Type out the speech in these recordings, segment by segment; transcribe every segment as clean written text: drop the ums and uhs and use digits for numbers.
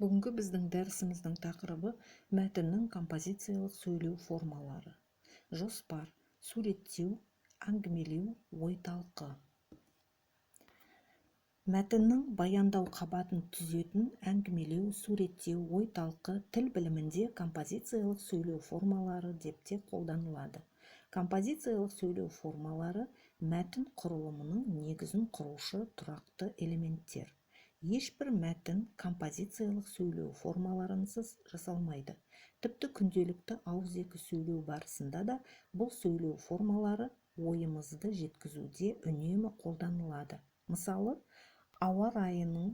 Бүгінгі біздің дәрісіміздің тақырыбы мәтіннің композициялық сөйлеу формалары. Жоспар, суреттеу, әңгімелеу, ой-талқы. Мәтіннің баяндау қабатын түзетін әңгімелеу, суреттеу, ой-талқы тіл білімінде композициялық сөйлеу формалары деп те қолданылады. Композициялық сөйлеу формалары мәтін құрылымының негізін құрушы тұрақты элементтер. Ешбір мәтін композициялық сөйлеу формаларынсыз жасалмайды. Тіпті күнделікті ауызекі сөйлеу барысында да бұл сөйлеу формалары ойымызды жеткізуде үнемі қолданылады. Мысалы, ауа райының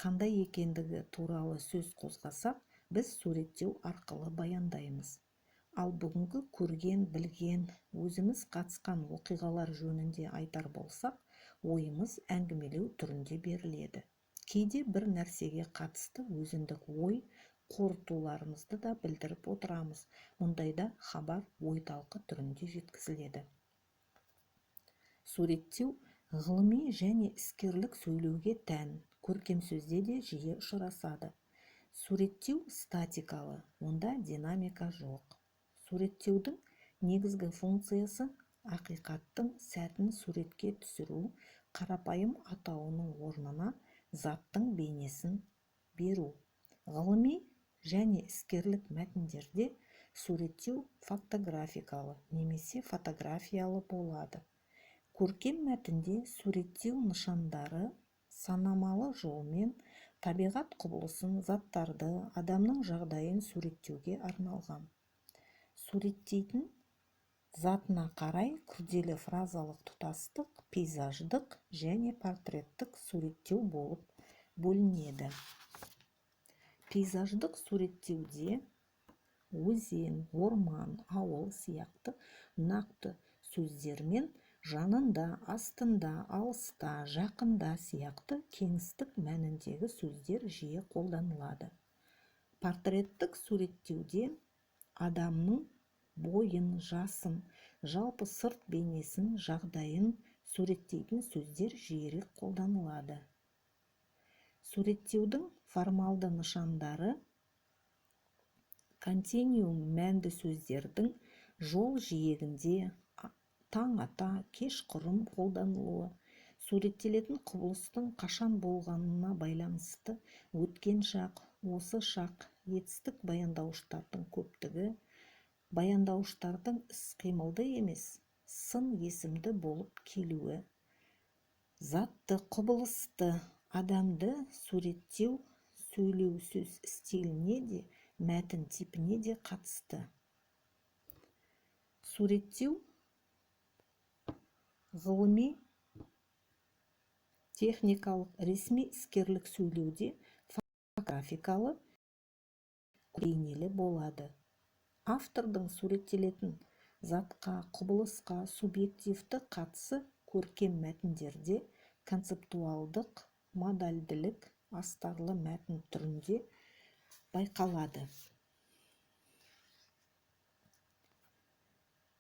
қандай екендігі туралы сөз қозғасақ, біз суреттеу арқылы баяндаймыз. Ал бүгінгі көрген, білген, өзіміз қатысқан оқиғалар жөнінде айтар болсақ, ойымыз әңгімелеу түрінде беріледі. Кейде бір нәрсеге қатысты өзіндік ой қорытуларымызды да білдіріп отырамыз. Мұндайда хабар ой-талқы түрінде жеткізіледі. Суреттеу ғылыми және іскерлік сөйлеуге тән, көркем сөзде де жиі ұшырасады. Суреттеу статикалы, онда динамика жоқ. Суреттеудің негізгі функциясы ақиқаттың сәтін суретке түсіру, қарапайым атауының орнына заттың бейнесін беру. Ғылыми және іскерлік мәтіндерде суреттеу фактографикалы немесе фотографиялы болады. Көркем мәтінде суреттеу нышандары санамалы жолмен табиғат құбылысын, заттарды, адамның жағдайын суреттеуге арналған. Суреттейтін затына қарай күрделі фразалық тұтастық, пейзаждық және портреттік суреттеу болып бөлінеді. Пейзаждық суреттеуде өзен, орман, ауыл сияқты нақты сөздермен жанында, астында, алыста, жақында сияқты кеңістік мәніндегі сөздер жиі қолданылады. Портреттік суреттеуде адамның бойын, жасын, жалпы сырт бейнесін, жағдайын суреттейтін сөздер жиірек қолданылады. Суреттеудің формалды нышандары континуум мәнді сөздердің жол жиегінде таң ата, кешқұрым қолданылуы, суреттелетін құбылыстың қашан болғанына байланысты өткен шақ, осы шақ, етістік баяндауыштардың көптігі, баяндауыштардың іс-қимылды емес, сын есімді болып келуі, затты, құбылысты, адамды суреттеу сөйлеу сөз стиліне де, мәтін типіне де қатысты. Суреттеу ғылыми, техникалық, ресми іскерлік сөйлеуде фактографикалы, бейнелі болады. Автордың суреттелетін затқа, құбылысқа субъективті қатысы көркем мәтіндерде концептуалдық, модальділік, астарлы мәтін түрінде байқалады.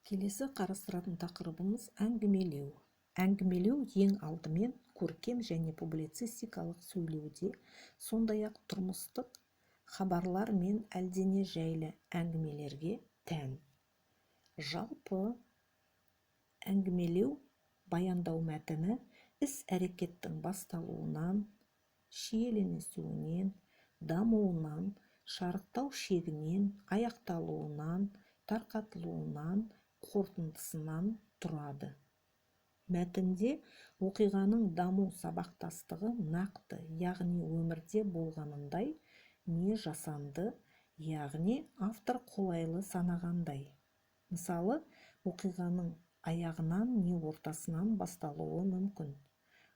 Келесі қарастыратын тақырыбымыз әңгімелеу. Әңгімелеу ең алдымен көркем және публицистикалық сөйлеуде, сондай-ақ тұрмыстық хабарлар мен әлдене жайлы әңгімелерге тән. Жалпы әңгімелеу баяндау мәтіні іс-әрекеттің басталуынан, шиеленісуінен, дамуынан, шарықтау шегінен, аяқталуынан, тарқатылуынан, қорытындысынан тұрады. Мәтінде оқиғаның даму сабақтастығы нақты, яғни өмірде болғанындай, не жасанды, яғни автор қолайлы санағандай. Мысалы, оқиғаның аяғынан не ортасынан басталуы мүмкін.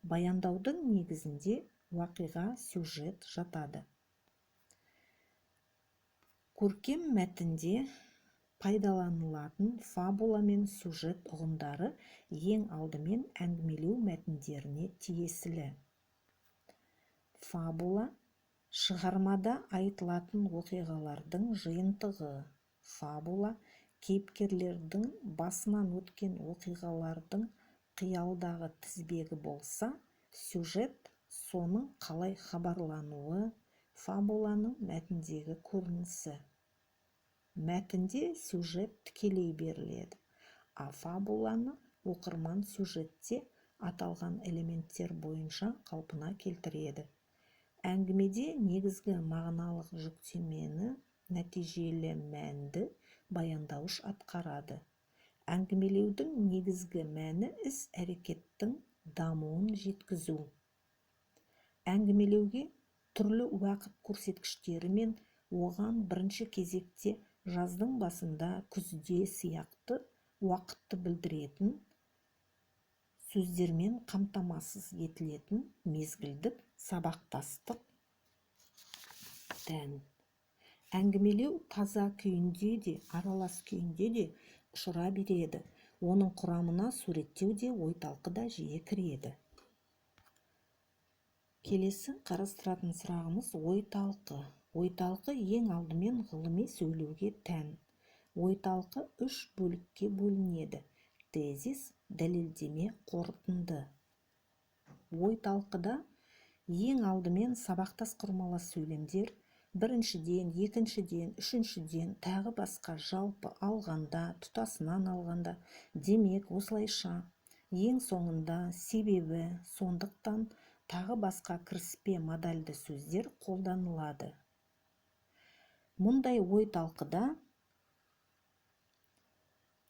Баяндаудың негізінде уақиға, сюжет жатады. Көркем мәтінде пайдаланылатын фабула мен сюжет ұғымдары ең алдымен әңгімелеу мәтіндеріне тиесілі. Фабула шығармада айтылатын оқиғалардың жиынтығы. Фабула кейіпкерлердің басынан өткен оқиғалардың қиялдағы тізбегі болса, сюжет соның қалай хабарлануы, Фабуланың мәтіндегі көрінісі. Мәтінде сюжет тікелей беріледі, а фабуланы оқырман сюжетте аталған элементтер бойынша қалпына келтіреді. Әңгімеде негізгі мағыналық жүктемені нәтижелі мәнді баяндауыш атқарады. Әңгімелеудің негізгі мәні іс-әрекеттің дамуын жеткізу. Әңгімелеуге түрлі уақыт көрсеткіштері мен оған бірінші кезекте жаздың басында, күзде сияқты уақытты білдіретін сөздермен қамтамасыз етілетін мезгілдік сабақтастық тән. Әңгімелеу таза күйінде де, аралас күйінде де ұшыра береді. Оның құрамына суреттеу де, ой-талқы да жиі кіреді. Келесі қарастыратын сұрағымыз ой-талқы. Ой-талқы ең алдымен ғылыми сөйлеуге тән. Ой-талқы үш бөлікке бөлінеді: тезис, дәлелдеме, қорытынды. Ой-талқыда ең алдымен сабақтас құрмалас сөйлемдер біріншіден, екіншіден, үшіншіден, тағы басқа жалпы алғанда, тұтасынан алғанда, демек, осылайша, ең соңында, себебі, сондықтан, тағы басқа кіріспе модальды сөздер қолданылады. Мұндай ой-талқыда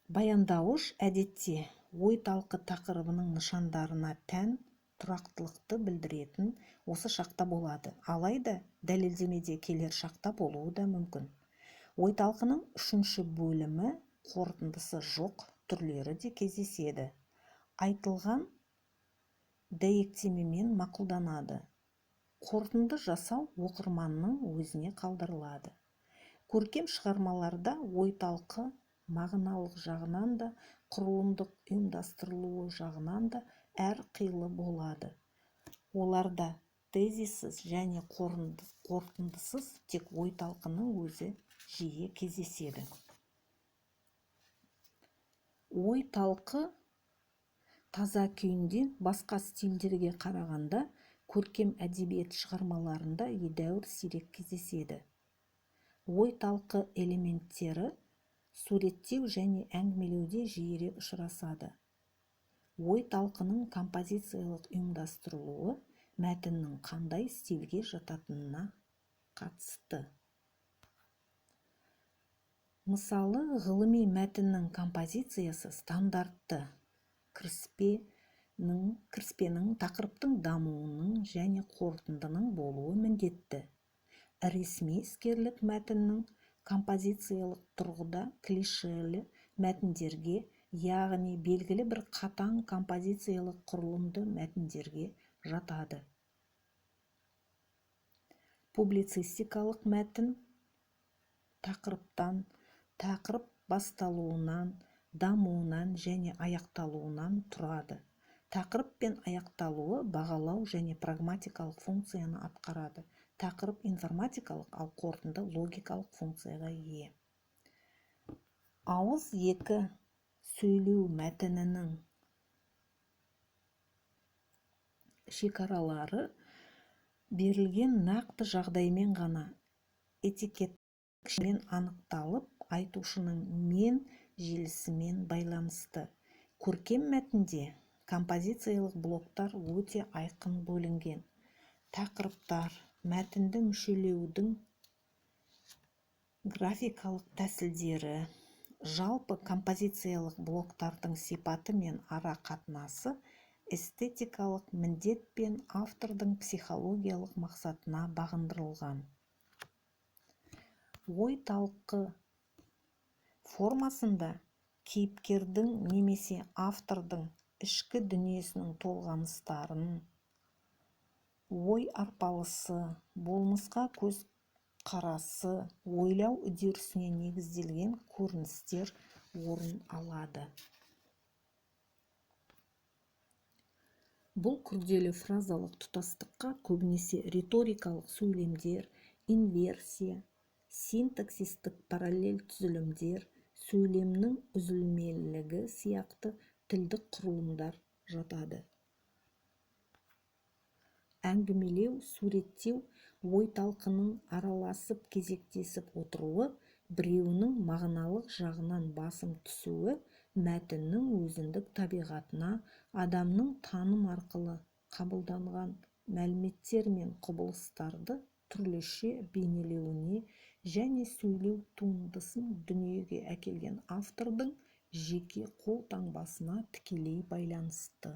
баяндауыш әдетте ой-талқы тақырыбының нышандарына тән тұрақтылықты білдіретін осы шақта болады. Алайда дәлелдемеде келер шақта болуы да мүмкін. Ой-талқының үшінші бөлімі қорытындысы жоқ түрлері де кездеседі. Айтылған дәйектемемен мақұлданады. Қорытынды жасау оқырманның өзіне қалдырылады. Көркем шығармаларда ой-талқы мағыналық жағынан да, құрылымдық ұйымдастырылуы жағынан да әр қилы болады. Оларда тезиссіз және қорытындысыз тек ой-талқының өзі жиі кездеседі. Ой-талқы таза күйінде басқа стильдерге қарағанда көркем әдебиет шығармаларында едәуір сирек кездеседі. Ой-талқы элементтері суреттеу және әңгімелеуде жиірек ұшырасады. Ой-талқының композициялық ұйымдастырылуы мәтіннің қандай стильге жататынына қатысты. Мысалы, ғылыми мәтіннің композициясы стандартты кіріспенің, тақырыптың дамуының және қорытындының болуы міндетті. Ресми іскерлік мәтіннің композициялық тұрғыда клишелі мәтіндерге, яғни белгілі бір қатаң композициялық құрылымды мәтіндерге жатады. Публицистикалық мәтін тақырыптан, тақырып басталуынан, дамуынан және аяқталуынан тұрады. Тақырып пен аяқталуы бағалау және прагматикалық функцияны атқарады. Тақырып информатикалық, ал қорытынды логикалық функцияға ие. Ауыз екі сөйлеу мәтінінің шекаралары берілген нақты жағдаймен ғана этикеттікпен анықталып, айтушының мен желісімен байланысты. Көркем мәтінде композициялық блоктар өте айқын бөлінген. Тақырыптар, мәтінді мүшелеудің графикалық тәсілдері, жалпы композициялық блоктардың сипаты мен ара қатынасы эстетикалық міндет пен автордың психологиялық мақсатына бағындырылған. Ой-талқы формасында кейіпкердің немесе автордың ішкі дүниесінің толғаныстарын, ой арпалысы, болмысқа көз қарасы, ойлау үдерісіне негізделген көріністер орын алады. Бұл күрделі фразалық тұтастыққа көбінесе риторикалық сөйлемдер, инверсия, синтаксистік параллель түзілімдер, сөйлемнің үзілмелілігі сияқты тілдік құрылымдар жатады. Әңгімелеу, суреттеу, ой-талқының араласып, кезектесіп отыруы, біреуінің мағыналық жағынан басым түсуі мәтіннің өзіндік табиғатына, адамның таным арқылы қабылданған мәліметтер мен құбылыстарды түрліше бейнелеуіне және сөйлеу туындысын дүниеге әкелген автордың жеке қолтаңбасына тікелей байланысты.